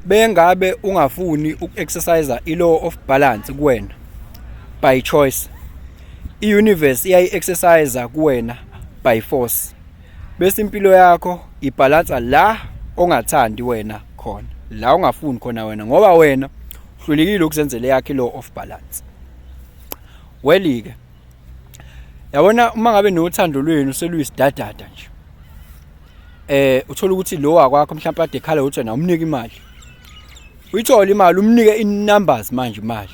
Bengabe ungafuni uku-exercise i-law of balance kuwena by choice, i-universe iyayi-exercise kuwena by force, bese impilo yakho ibhalansa la ongathandi wena khona, la ungafuni khona wena, ngoba wena uhlulekile ukuzenzela yakhe i-law of balance. Well-ke, yabona, uma ngabe nothando lwenu seluyisidadada nje, uthola ukuthi lo wakwakho mhlawumbe ade ekhala ukuthi wena umnike imali, uyithole imali, umnike in numbers manje imali.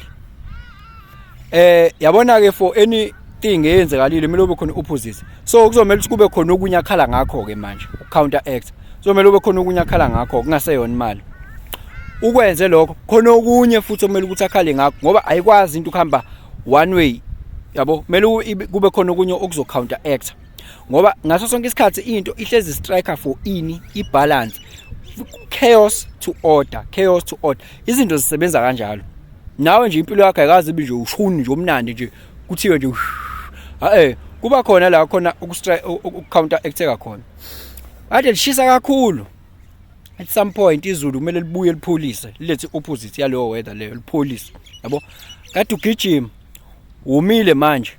Yabona ke, for anything eyenzekalile kumele ube khona opposite, so kuzomela ukuthi kube khona okunye akhala ngakho ke manje, counter act. Kuzomela ube khona okunye akhala ngakho kungaseyona imali. Ukwenze lokho, khona okunye futhi okumele ukuthi akhale ngakho, ngoba ayikwazi into ukuhamba one way, yabo. Kumele kube khona okunye okuzo counter act, ngoba ngaso sonke isikhathi into ihlezi strike for ini? Ibalance, chaos to order, chaos to order. Izinto zisebenza kanjalo. Nawe nje impilo yakho ayikazi ibe nje ushuni nje omnandi nje, kuthiwe nje kuba khona la khona uku-counter acteka khona. Kade lishisa kakhulu, at some point izulu kumele libuye lipholise, lilethe opposite yaleyo weather leyo, lipholise, yabo. Kade ugijima, umile manje,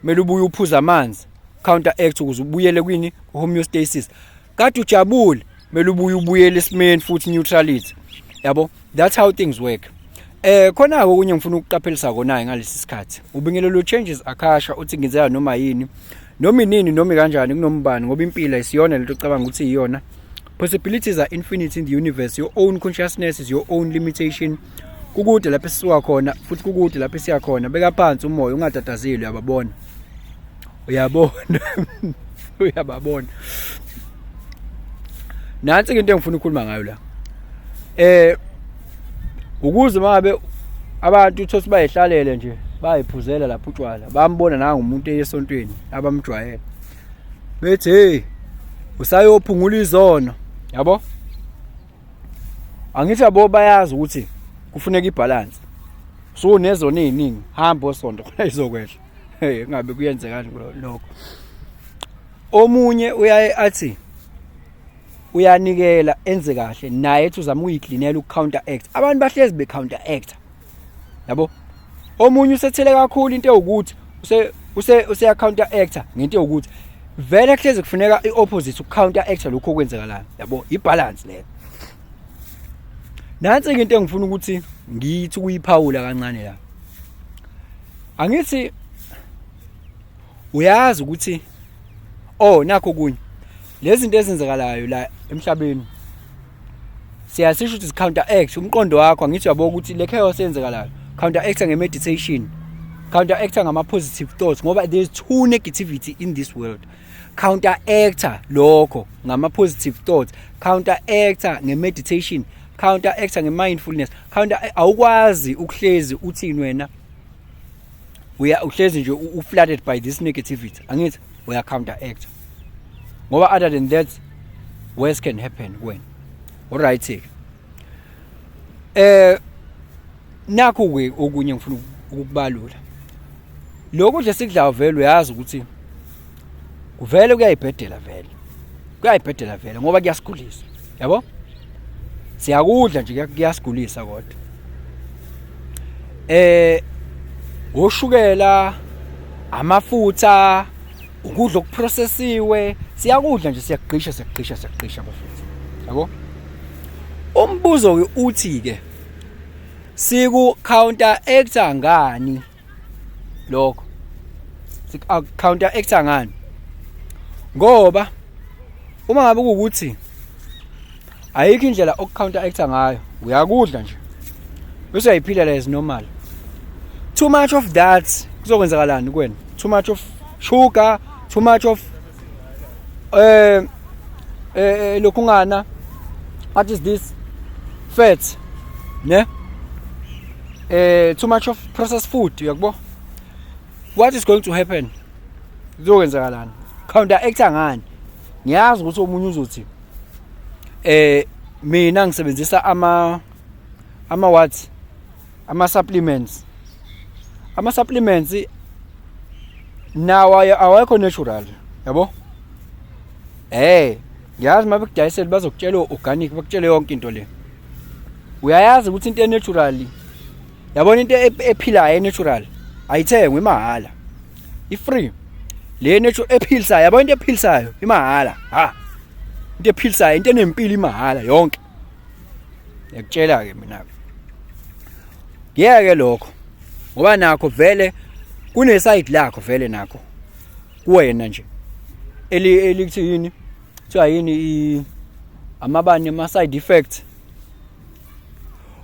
kumele ubuye uphuze amanzi, counter act, ukuze ubuyele kwini? Homeostasis. Kade ujabule, kumele ubuye ubuyele esimeni futhi, neutrality, yabo. That's how things work. Khona okunye ngifuna ukuqaphelisa kona ngalesi sikhathi. Ubingelelo changes akasha uthi ngenzeka noma yini, noma inini, noma kanjani, kunombani, ngoba impilo isiyona lento ocabanga ukuthi iyona. Possibilities are infinite in the universe. Your own consciousness is your own limitation. Kukude lapho esisuka khona futhi kukude lapho esiya khona. Beka phansi umoya, ungatatazeli. Uyababona, uyabona, uyababona. Nansi into engifuna ukukhuluma ngayo la. Ukuze mangabe abantu uthothi bayihlalele nje, bayiphuzela lapho utshwala, bambona nanga umuntu eyesontweni abamjwayele, bethi, "Hey, usayophungula izono," yabo. Angithi yabo, bayazi ukuthi kufuneka ibalance. So nezona eziningi, hamba osonto khona izokwehla. Hey, kungabe kuyenzeka lokho. Omunye uyaye athi uyanikela, enze kahle naye, ethi uzama ukuyiklinela, uku-counter act. Abantu bahlezi be-counter act, yabo. Omunye usethele kakhulu into ewukuthi use useya counter actor ngento ewukuthi vele kuhlezi kufuneka i-opposite uku-counter actor lokho okwenzakalayo, yabo. Ibalance leyo. Nansi into engifuna ukuthi ngithi ukuyiphawula kancane la. Angithi uyazi ukuthi, oh, nakho kunye lezi zinto ezenzakalayo la emhlabeni, siyasisho ukuthi counter act umqondo wakho. Angithi uyabo ukuthi le chaos eyenzakalayo, counter act nge-meditation, counter act ngama positive thoughts, ngoba there's too negativity in this world. Counter acta lokho ngama positive thoughts, counter acta nge-meditation, counter acta nge-mindfulness, counter. Awukwazi ukuhlezi uthini wena, uya uhlezi nje u-flooded by this negativity. Angithi uya counter act, ngoba other than that, worse can happen kuwena. Alright ke, nakho ke okunye ngifuna ukukubalula. Lokhu nje sikudlayo, vele uyazi ukuthi kuvele kuyayibhedela, vele kuyayibhedela vele, ngoba kuyasigulisa, yabo. Siyakudla nje, kuyasigulisa, kodwa oshukela, amafutha, ukudla okuprocessiwe, siyakudla nje, siyagqisha, siyagqisha, siyagqisha, bafethu, yabo. Umbuzo ke uthi ke, siku counter actor ngani lokho? Siku counter actor ngani? Ngoba uma ngabe kuwukuthi ayikho indlela oku-counter actor ngayo, uyakudla nje bese uyayiphilela as normal, too much of that kuzokwenzakalani kuwena? Too much of sugar, too much of lokhungana, what is this, fat, ne, too much of processed food, uyakubo, what is going to happen? Kuzokwenzakalani? Counter actor ngani? Ngiyazi ukuthi omunye uzothi, "Mina ngisebenzisa ama what, ama supplements." Ama supplements nawo awekho natural, yabo. Ngiyazi uma bekudayisela bazokutshela organic, bakutshele yonke into le. Uyayazi ukuthi into e-natural, yabona into ephilayo e-natural ayithengwa, imahhala, i-free. Le natural ephilisayo, yabona into ephilisayo imahhala. Ha, into ephilisayo, into enempilo imahhala yonke. Ngiyakutshela ke mina ke, ngiyeke lokho ngoba nakho vele kune side lakho vele nakho kuwena nje eli elithi yini, kuthiwa yini, amabani, ama side effects.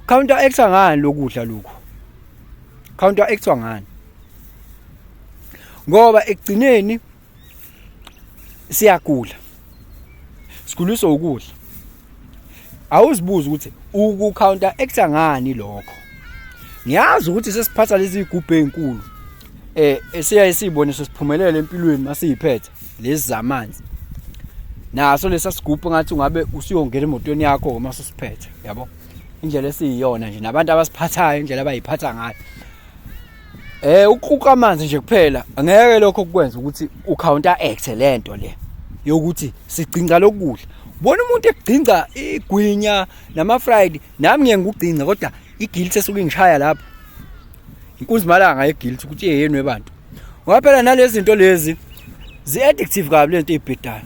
Counter acta ngani lokudla lokhu? Counter actwa ngani? Ngoba ekugcineni siyagula, siguliswa ukudla. Awuzibuza ukuthi uku counter acta ngani lokho? Ngiyazi ukuthi sesiphatha lezi zigubhu ezinkulu esiyaye sibone sesiphumelele empilweni masiyiphethe lezi zamanzi, naso lesa sigubhu ngathi ungabe usuyongena emotweni yakho uma usiphethe, yabo, indlela esiyiyona nje nabantu abasiphathayo, indlela abayiphatha ngayo. Ukuquqa amanzi nje kuphela angeke lokho kukwenza ukuthi u-counter act lento le yokuthi sigcinca lokudla. Ubona umuntu egcinca igwinya nama fried, nami ngiye ngikugcinca, kodwa i-guilt esuke ingishaya lapho inkunzi malanga ye-guilt ukuthi yeyenu webantu, ngoba phela nalezi zinto lezi zi-addictive kabi, lento eyibhedayo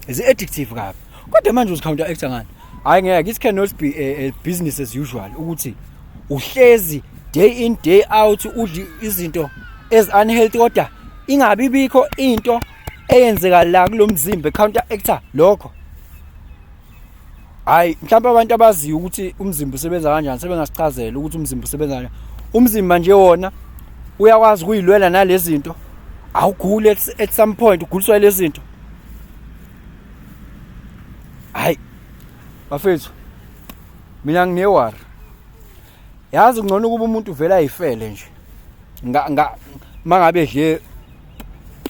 zi-addictive kabi. Kodwa manje uzi-counter acta ngani? Hayi ngeke, it cannot be a business as usual ukuthi uhlezi day in day out udla izinto ezi unhealthy, kodwa ingabi bikho into eyenzeka la kulomzimba counter actor lokho. Hayi, mhlawumbe abantu abaziyo ukuthi umzimba usebenza kanjani sebengasichazela ukuthi umzimba usebenza kanjani. Umzimba nje wona uyakwazi ukuyilwela nalezi zinto, awuguli at some point uguliswa lezi zinto. Hayi bafethu, mina ngine-worry, yazi ngcono ukuba umuntu vele ayifele nje nga nga mangabe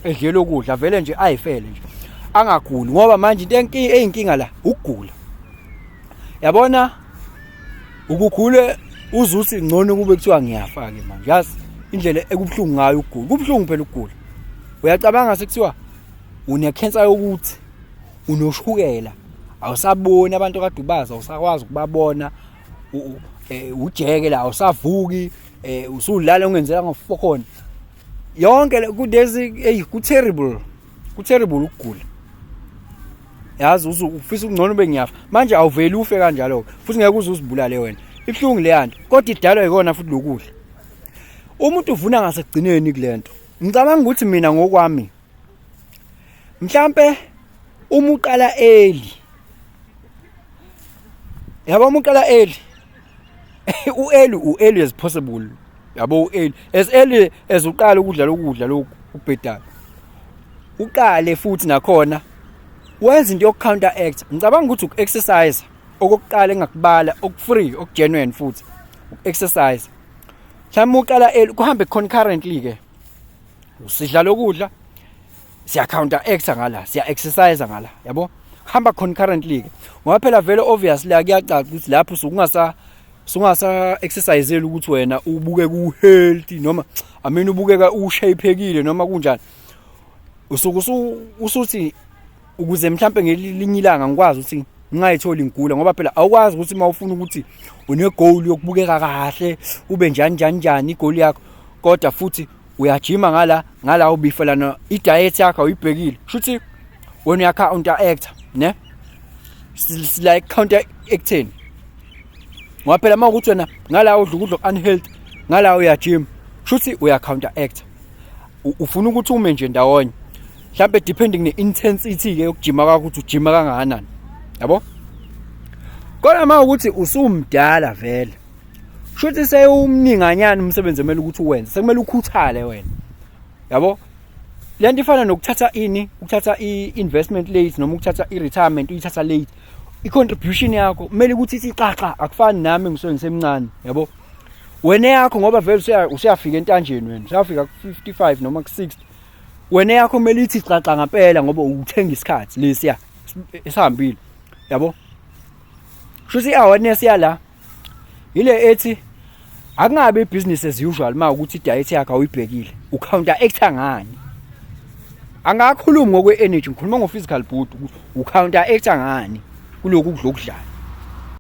edle lokudla, vele nje ayifele nje, angaguli, ngoba manje into eyinkinga la ukugula. Yabona, ukugule uzuthi ngcono kube kuthiwa ngiyafa ke manje. Yazi indlela ekubuhlungu ngayo ukugula, kubuhlungu phela ukugula. Uyacabanga sekuthiwa une-cancer, yokuthi unoshukela, awusaboni abantu kade ubazi, awusakwazi ukubabona, ujeke la, awusavuki, usulala ungenzela ngofokhona yonke kulezi. Hey, ku terrible, ku terrible ukugula, yazi. Ufisa ukungcono ube ngiyafa manje, awuveli ufe kanjalo futhi, ngeke uze uzibulale wena. Ibuhlungu le yanto, kodwa idalwa ikona futhi lokudla. Umuntu uvuna ngasekugcineni kulento. Ngicabanga ukuthi mina ngokwami mhlambe uma uqala early, yabo, uma uqala early, u-early, u-early as possible, yabo, u-early as early as uqala ukudla lokudla lokhu ukubhedayo, uqale futhi nakhona wenza into yoku-counter act. Ngicabanga ukuthi uku-exercise okokuqala engakubala, oku-free, oku-genuine futhi uku-exercise. Mhlawumbe uqala early, kuhambe concurrently ke, usidla lokudla, siya counter acta ngala, siya exercise ngala, yabo, hamba concurrently ke, ngoba phela vele obviously kuyacaca ukuthi lapho sungasa exercisele ukuthi wena ubukeke u-healthy noma, I mean, ubukeka ushapeekile noma kunjani. Usuke usuthi ukuze mhlambe ngelinye ilanga ngikwazi ukuthi ngingayitholi ngigula, ngoba phela awukwazi ukuthi uma ufuna ukuthi une-goal yokubukeka kahle, ube njani njani njani i-goal yakho, kodwa futhi uyajima ngala ngala, ubifelana i-diet yakho awuyibhekile, shuthi wena uya-counter actor ne like counter acting, ngoba phela uma ukuthi wena ngala udla ukudla unhealthy, ngala uyajima, shuthi uya counter act. Ufuna ukuthi ume nje ndawonye, mhlambe depending ne-intensity ke yokujima kwakho, ukuthi ujima kangakanani, yabo. Kodwa uma ukuthi usumdala vele, shuthi sewumninganyana umsebenzi emele ukuthi uwenze, sekumele ukhuthale wena, yabo. Lento ifana nokuthatha ini, ukuthatha i-investment late noma ukuthatha i-retirement uyithatha late. I-contribution yakho kumele ukuthi ithi xaxa, akufani nami ngisuke ngisemncane, yabo. Wena yakho, ngoba vele usuyafika entanjeni wena, usuyafika ku-55 noma ku-60, wena yakho kumele ithi xaxa ngempela, ngoba uthenga isikhathi lesiya esihambile, yabo. Shuthi i-awareness yala ile ethi akungabi business as usual uma ukuthi i-diet yakho awuyibhekile. U-counter acta ngani? Angakhulumi ngokwe-energy, ngikhuluma ngo-physical body, ukuthi u-counter acta ngani kulokhu kudla okudlayo.